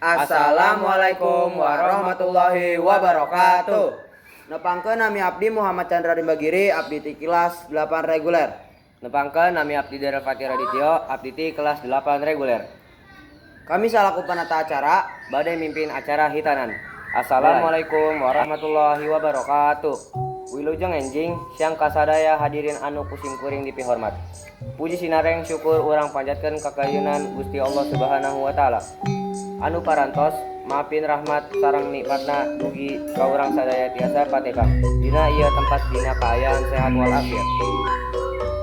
Assalamualaikum warahmatullahi wabarakatuh. Nepangkeun, nami abdi Muhammad Chandra Rimbagiri, abdi ti kelas 8 reguler. Nepangkeun, nami abdi Daryl Fatih Radityo, abdi ti kelas 8 reguler. Kami salaku penata acara bade mimpin acara hitanan. Assalamualaikum warahmatullahi wabarakatuh. Wilujeng enjing siang kasadaya hadirin anu ku simkuring dipihormat. Puji sinareng syukur urang panjatkeun kakayunan Gusti Allah Subhanahu wa Taala anu parantos mapin rahmat sareng nikmatna dugi ka urang sadaya tiasa patepang dina ieu tempat dina kaayaan sehat walafiat.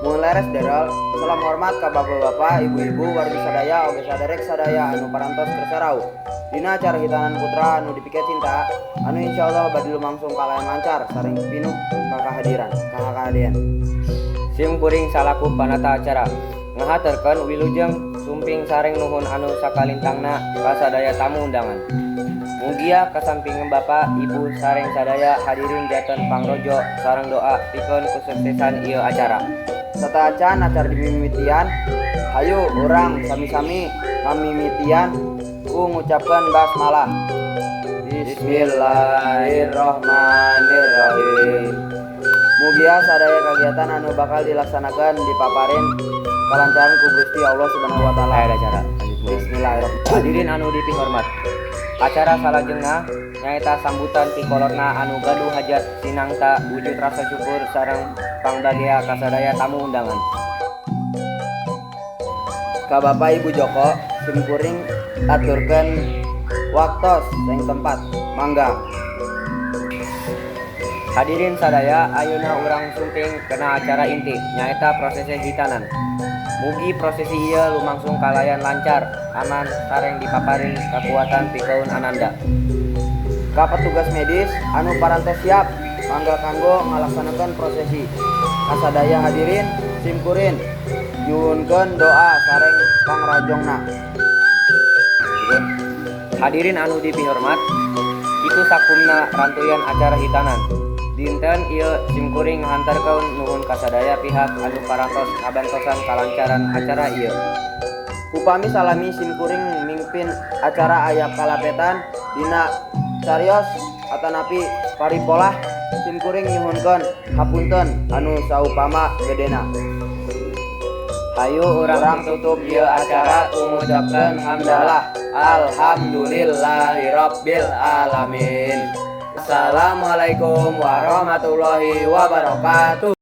Mun leres, Daryl. Salam hormat ka bapak-bapak, ibu-ibu, wargi sadaya oge saderek sadaya anu parantos kersa rawuh dina acara hitanan putra anu dipikacinta, anu insyaallah bade lumangsung kalayan lancar sareng pinuh kakahadiran kakahadian. Sim kuring salaku panata acara ngahaturkeun wilujeng sumping sareng nuhun anu sakalintangna ka sadaya tamu undangan. Mugia kasampingan Bapak, Ibu sareng sadaya hadirin janten pangrojo sareng doa pikeun kesuksesan ieu acara. Sateuacan acara dimimitian, hayu urang sami-sami ngamimitian ku ngucapkeun basmalah. Bismillahirrahmanirrahim. Mugia sadaya kegiatan anu bakal dilaksanakan dipaparin kalancaran ku Gusti Allah Subhanahu wa Taala. Aya acara lanjut mulai. Bismillahirrahmanirrahim. Hadirin anu dipihormat. Acara salajengna nyaeta sambutan ti kolotna anu gaduh hajat sinangta wujud rasa syukur sareng pangbagea ka sadaya tamu undangan. Ka Bapak Ibu Joko, simkuring aturkeun waktos sareng tempat. Mangga. Hadirin sadaya, ayeuna urang sumping kana acara inti, nyaeta prosesi hitanan. Mugi prosesi ieu lumangsung kalayan lancar, aman, sareng dipaparin kakuatan pikeun ananda. Ka petugas medis anu parantos siap, mangga kanggo ngalaksanakeun prosesi. Kasadaya hadirin, simkuring nyuhunkeun doa sareng pangrajongna. Hadirin anu dipihormat, kitu sakumna rantuyan acara hitanan. Dinten ieu simkuring ngahaturkeun nuhun kasadaya pihak anu parantos ngabantosan kalancaran acara ieu. Upami salami simkuring mimpin acara aya kalepetan dina carios atanapi paripolah, simkuring nyuhunkeun hapunten anu saupama gedena. Hayu urang Urang tutup ieu acara ku ngucapkeun hamdalah. Alhamdulillahirabbil alamin. Assalamualaikum warahmatullahi wabarakatuh.